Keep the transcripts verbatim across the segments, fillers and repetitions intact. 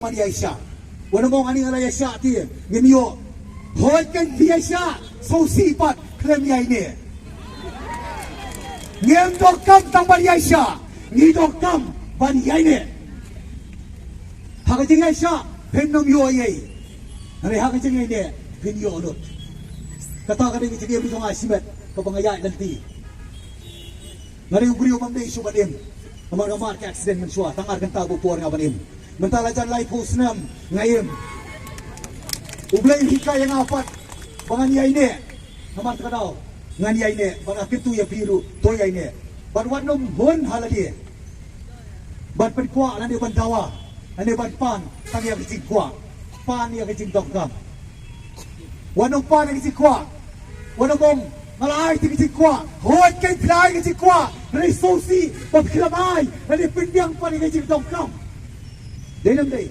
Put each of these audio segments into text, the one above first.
Ban ïaishah. Wat nym ong ani nga la ïaishah te ngin ïoh. Hooid kan phi ïaishah, sngewsih pat khlem ïaineh. Ngim donkam tang ban ïaishah, ngi donkam ban ïaineh. Ha ka jingïaishah phin nym ïoh ei ei. Hynrei ha ka jingïaineh phin ïoh lut. Kata ka dei ka jingim jong nga shimet kaba nga ïaid lynti. Nga dei u briew bym dei shuh ban im. Namar nga mad ka accident mynshuwa, tang ar kynta ba por nga ban im. Mynta la jan laiphew snem nga im. U Blei u hikai ïa nga pat ba ngan ïaineh. Namar kata ka daw ngan ïaineh, ba nga kyntu ïa phi ruh to ïaineh. Bad wat nym hun ha lade ban pynkwah lane ban dawa lane ban pan tang ïa ka jingkwah. Pan ïa ka jingdonkam. Wat nym pan ïa ka jingkwah. Wat nym ong nga la ai ïa ka jingkwah. Hooid kan phi la ai ïa ka jingkwah, hynrei sngewsih ba phi khlem ai lane pynbiang pat ïa ka jingdonkam. Dei ne ym dei?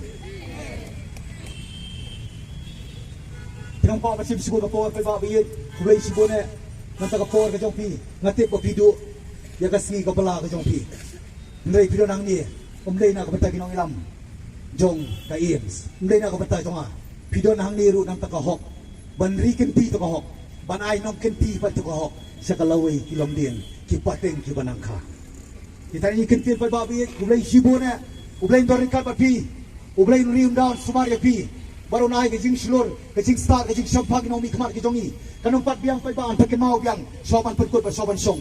Phi nang kwah ban shim shibun ka por, paidbah ba ïeit, khublei shibun eh. Nangta ka por ka jong phi nga tip ba phi duh ïa ka sngi ka bylla ka jong phi. Hynrei phi don hangne ym dei na ka bynta ki nongïalam jong ka AIIMS, ym dei na ka bynta jong nga. Phi don hangne ruh namar ka hok, ban ri kynti ïa ka hok, ban ai nongkynti pat ïa ka hok sha ka lawei ki longdien, ki pateng kiba nang kha. Kita ngi kyntien paidbah ba ïeit, U Blei shibun eh, U Blei un don ryngkat bad phi, U Blei un ri un da un sumar ïa phi, bad un ai ka jingshlur, ka jingstad, ka jingshemphang ïa ki nongmihkhmat ki jong ngi. Kan ym pat biang paidbah, ngan pynkynmaw biang, shuwa ban pynkut bad shuwa ban shong.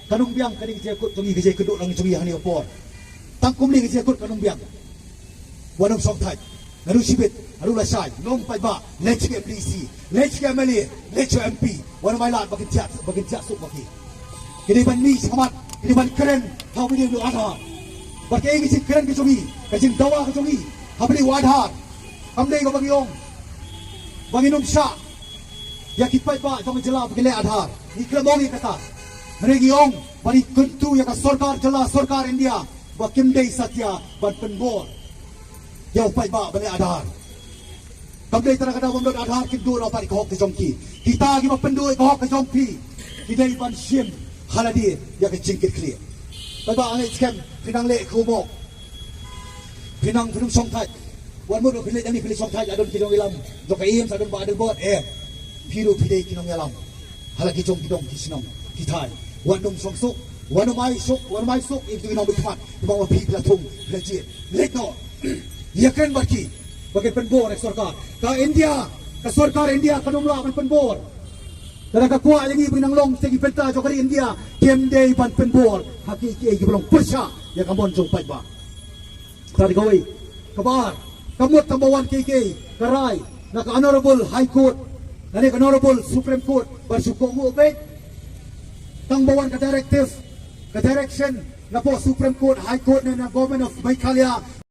Kan ym biang kane ka jingkut jong ngi, ka jingkynduh lang jong ngi ha kane ka por. Tang kumne ka jingkut kan ym biang. Wat nym shongthait. Naduh shibit haduh lashai, nym paidbah, leit sha ka MDC, leit sha ka MLA, leit sha ka MP. Wat nym ailad ba kin thiah, ba kin thiah suk ma ki. Ki dei ban mih shakhmat, ki dei ban kren ha kaba ïadei bad u Aadhaar. Bad kaei ka jingkren ka jong ngi, ka jingdawa ka jong ngi ha kaba ïadei bad u Aadhaar? Kam dei kaba ngi ong ba ngin ym shah ïa ki paidbah jong ka jylla ba kin leh Aadhaar. Ngi khlem ong ïa kata. Hynrei ngi ong ba ngi kyntu ïa ka sorkar jylla, sorkar India, ba kim dei satia ban pynbor ïa u paidbah ban leh Aadhaar. Kam dei tang kata, bym don Aadhaar kin duh noh pat ïa ka hok ka jong ki. Kita kiba pynduh ïa ka hok ka jong phi, ki dei ban shim ha lade ïa ka jingkitkhlieh. Paidbah, nga ngeit skhem phi nang leh kumno. Phi nang, phi nym shongthait. Wat mut ruh phi leit nangne phi leit shongthait, la don ki nongïalam jong ka AIIMS, la don Bah Adelbert, eh, phi ruh phi dei ki nongïalam ha la ki jong ki dong ki shnong ki thaiñ. Wat nym shongsuk, wat nym ai suk, wat nym ai suk ïa ki nongmihkhmat. Ki ong ba phi, phi la thung, phi la jied. Leit noh, ïakren bad ki ba kin pynbor ïa ka sorkar. Ka India, ka sorkar India kan ym lah ban pynbor. Lada ka kwah ïa ngi ba ngin nang long sha ki bynta jong ka ri India, kim dei ban pynbor ha kiei kiei kiba long pyrshah ïa ka mon jong u paidbah. Kata dei kawei. Kaba ar, kam mut tang ba wan kiei kiei, ka rai na ka Honorable High Court lane ka Honorable Supreme Court ban shu kohnguh beit. Tang ba wan ka directive, ka direction na ka Supreme Court, High Court ne na Government of Meghalaya.